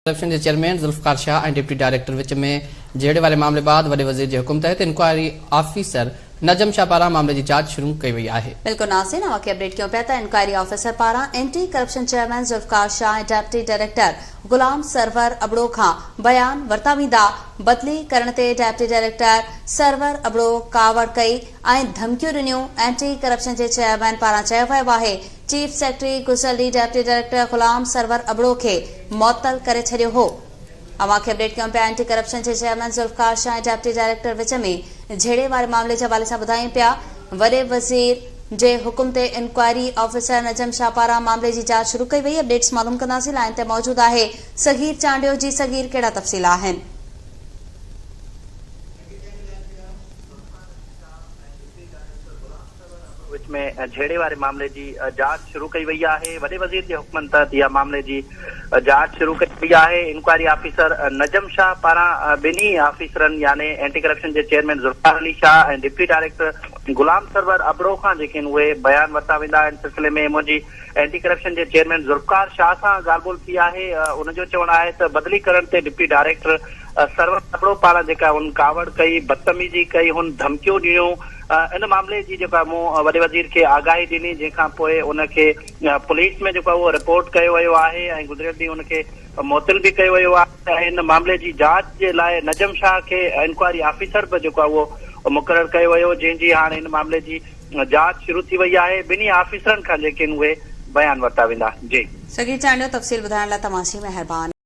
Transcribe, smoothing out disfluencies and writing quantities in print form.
Corruption جي chairman Zulfiqar Shah ۽ deputy director وچ ۾ جهيڙي واري معاملي بعد وڏي وزير جي حڪم تحت انڪوائري آفيسر نجم شاهه پاران معاملي جي جاچ شروع ڪئي وئي آهي. بلڪل ناظرين اوهان کي اپڊيٽ ڪيون پيا ته انڪوائري آفيسر پاران anti corruption chairman Zulfiqar Shah ۽ deputy director Ghulam Sarwar Abro کان بيان ورتا ويندا، بدلي ڪرڻ تي ڊپٽي ڊائريڪٽر سرور ابڙو ڪاوڙ ڪئي ۽ ڌمڪيون ڏنيون، اينٽي ڪرپشن جي چيئرمين پاران چيو ويو آهي چيف سيڪريٽري گذريل ڏينهن ڊپٽي ڊائريڪٽر غلام سرور ابڙو کي معطل ڪري ڇڏيو هو. اوهان کي اپڊيٽ ڪيون پيا اينٽي ڪرپشن جي chairman Zulfiqar Shah ۽ deputy director وچ ۾ جهيڙي واري معاملي جي حوالي سان ٻڌايون پيا وڏي وزير جي حڪم تي انڪوائري آفيسر نجم شاهه پاران معاملي جي جاچ شروع ڪئي وئي اپڊيٽس معلوم ڪنداسين لائين تي موجود آهي صغير چانڊيو جي صغير ڪهڙا تفصيل آهن. وچ ۾ جهيڙي واري معاملي جي جاچ شروع ڪئي وئي آهي، وڏي وزير جي حڪمن تحت اها معاملي جي جاچ شروع ڪئي وئي آهي، انڪوائري آفيسر نجم شاهه پاران ٻنهي آفيسرن يعني اينٽي ڪرپشن جي chairman Zulfiqar Ali Shah ۽ deputy director Ghulam Sarwar Abro کان جيڪي آهن اهي بيان ورتا ويندا، ان سلسلي ۾ منهنجي اينٽي ڪرپشن جي چيئرمين ذوالفقار شاهه سان ڳالهه ٻولهه ٿي آهي، ان جو چوڻ آهي ته بدلي ڪرڻ تي ڊپٽي ڊائريڪٽر سرور ابڙو پاران جيڪا هن ڪاوڙ ڪئي، بدتميزي ڪئي، هن ڌمڪيون ڏنيون، ان معاملي جي جيڪا مون وڏي وزير کي آگاهي ڏني، جنهن کان پوء ان کي پوليس ۾ جيڪو آهي اهو رپورٽ ڪيو ويو آهي ۽ گذريل ڏينهن ان کي معطل به ڪيو ويو آهي ۽ ان معاملي جي جاچ جي لاء نجم شاهه کي انڪوائري آفيسر به جيڪو آهي اهو مقرر ڪيو ويو، جنهن جي هاڻي ان معاملي جي جاچ شروع ٿي وئي آهي، ٻنهي آفيسرن کان جيڪي آهن اهي بيان ورتا ويندا. جي. صغير چانڊيو تفصيل ٻڌائڻ لاء توهان جي مهرباني.